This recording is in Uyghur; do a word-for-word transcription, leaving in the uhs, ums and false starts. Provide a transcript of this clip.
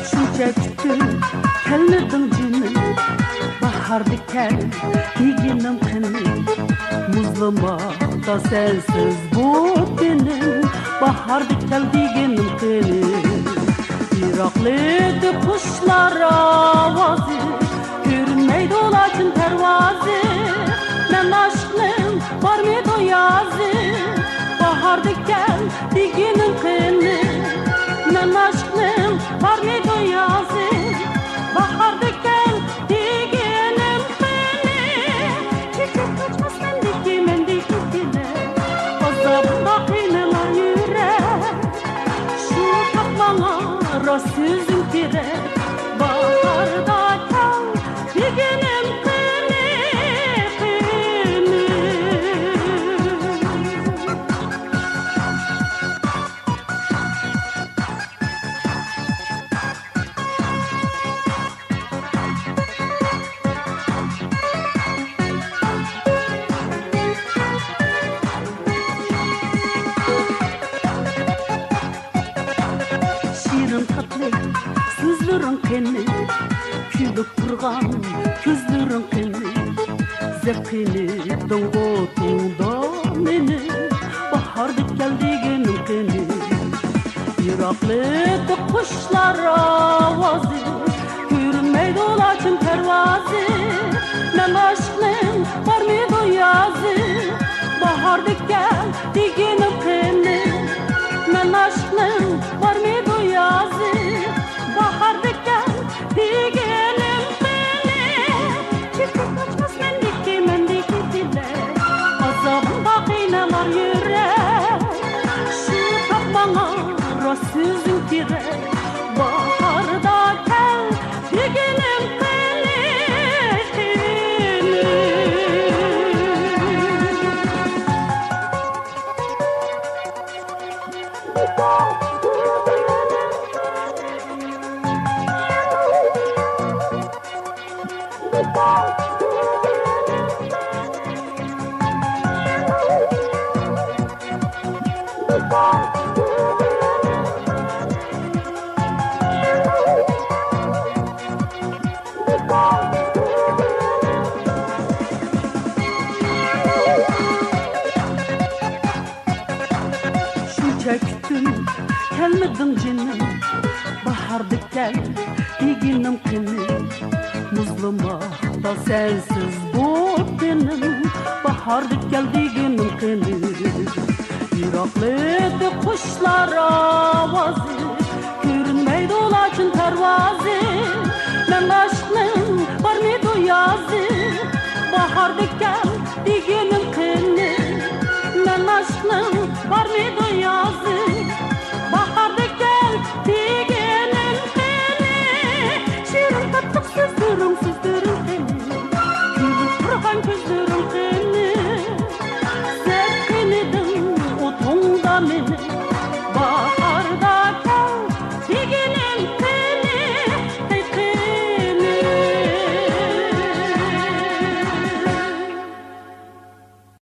شۇنچە كۈتتۈم، كەلمىدىڭ جېنىم، باھاردە كەل دېگىنىم قېنى؟ مۇزلىماقتا سەنسىز بۇ تېنىم، باھاردا كەل دېگىنىم قېنى؟ يىراقلىدى قۇشلار ئاۋازى، كۆرۈنمەيدۇ لاچىن پەرۋازى. مەن ئاشىقنىڭ بارمىدۇ يازى؟ باھاردا كەل دېگىنىم قېنى؟ مەن ئاشىقنىڭ بارمىدۇ يازى؟ باھاردا كەل دېگىنىم قېنى؟ چېچەك ئاچماس مەندىكى، مەندىكى تىلەك. ئازابىدا قىينىلار يۈرەك. شۇ تاپ ماڭا راست سۆزۈڭ كېرەك. باھاردا كەل دېگىنىم قېنى، قېنى؟ شېرىن تاتلىق سۆزلىرىڭ قېنى، كۈلۈپ تۇرغان كۆزلىرىڭ قېنى، زەپ قىلىدىڭ ئوتۇڭدا مېنى، باھاردا كەل دېگىنىڭ قېنى؟ يىراقلىدى قۇشلار ئاۋازى، كۆرۈنمەيدۇ لاچىن پەرۋازى. مەن ئاشىقنىڭ بارمىدۇ يازى؟ باھاردا كەل دېگىنىم قېنى؟ مەن ئاشىقنىڭ بارمىدۇ يازى؟ باھاردا كەل دېگىنىم قېنى؟ چېچەك ئاچماس مەندىكى، مەندىكى تىلەك. ئازابىمدا قىينىلار يۈرەك. شۇ تاپ ماڭا راست سۆزۈڭ كېرەك. باھاردا كەل دېگىنىم قېنى، قېنى؟ شۇنچە كۈتتۈم، كەلمىدىڭ جېنىم، باھاردا كەل دېگىنىم قېنى؟ مۇزلىماقتا سەنسىز بۇ تېنىم، باھاردا كەل دېگىنىم قېنى؟ يىراقلىدى قۇشلار ئاۋازى، كۆرۈنمەيدۇ لاچىن پەرۋازى. مەن ئاشىقنىڭ بارمىدۇ يازى؟ باھاردا كەل دېگىنىم قېنى؟ مەن ئاشىقنىڭ بارمىدۇ يازى؟